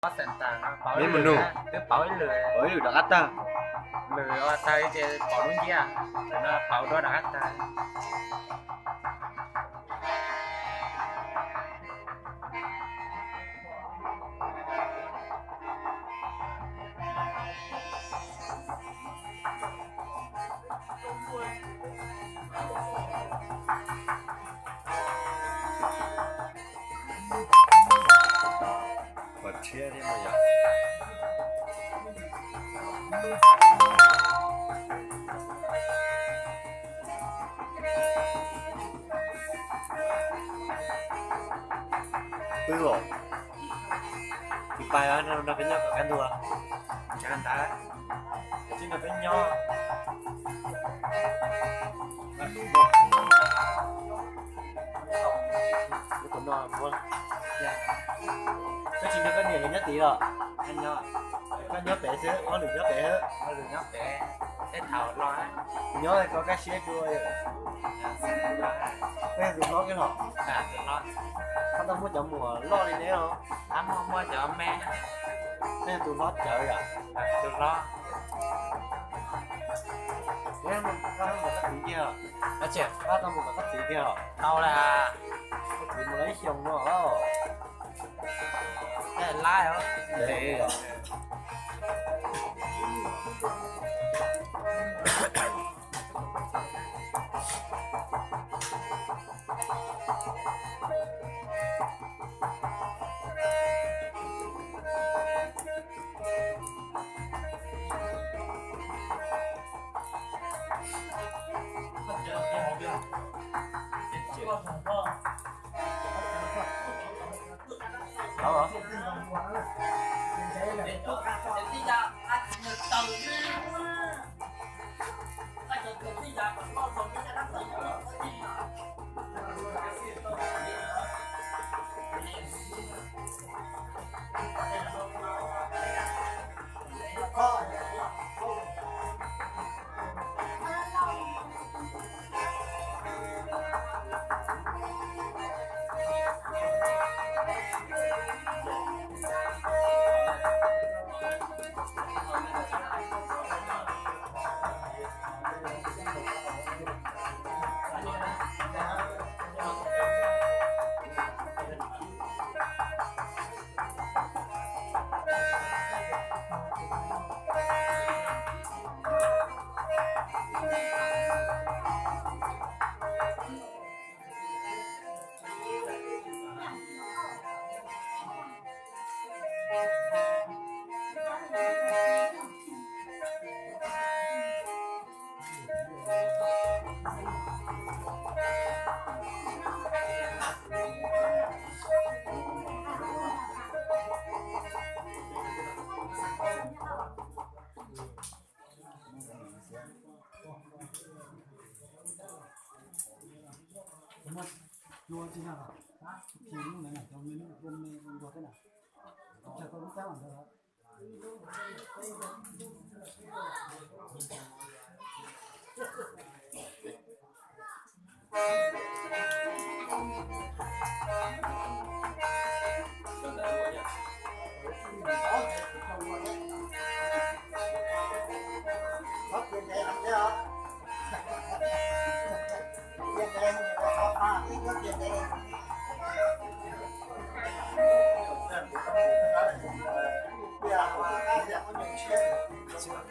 Peb mus nug, peb pauv ib lwm, pauv ib lwm rov qab tag. Lwm ua tag ces pauv lub nciab, lwm no pauv dua rov qab tag. Pom tshiab thiab mas yog. Pw os. Tsis pais no, no peb nyob kom kab ntua. Ntawd, tsis no peb nyob. Tus no, koj tsis nrog koj niam nkawd nyob tid los? Koj nyob pem xwb, ob lwm nyob pem xwb. Nyob, koj kaj siab dua. Koj yog tus hlob kiag los? Koj tau muaj cov muam loj li neb los? Koj yog tus hlob cawv yom? Koj tau mus kom koj txiv kiag los? Koj tau mus kom koj txiv kiag los? Koj txiv mus lawv ib xyoos no.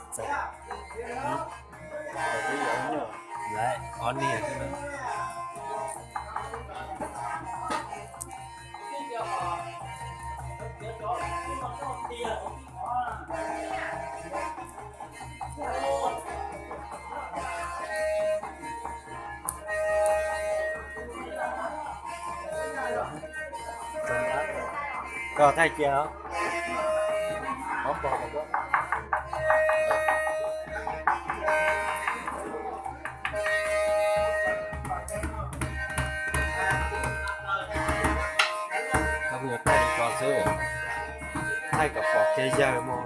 Lawv ob niag xwb na. Koj thaij cia os. Koj yuav thaij li ko xwb, thaij kom pom kev yawg mog.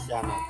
Xya nas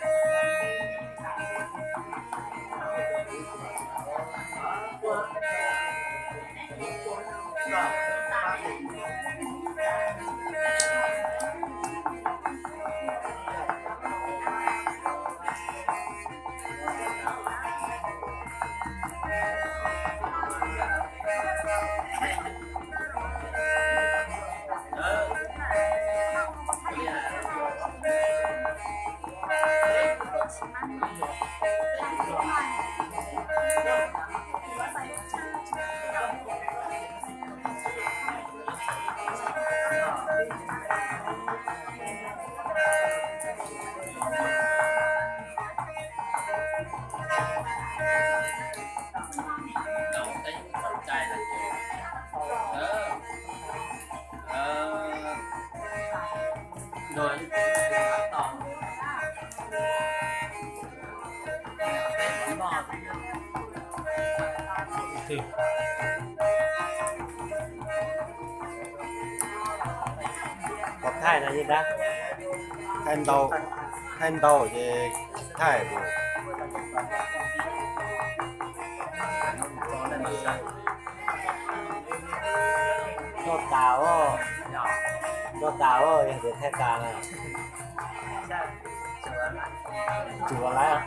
this. Pov thaij no yeej dab, thaij ntau, thaij ntau ces thaij. Noj tas os, noj tas os, yog tias thaij tas na. Tsuas lawm.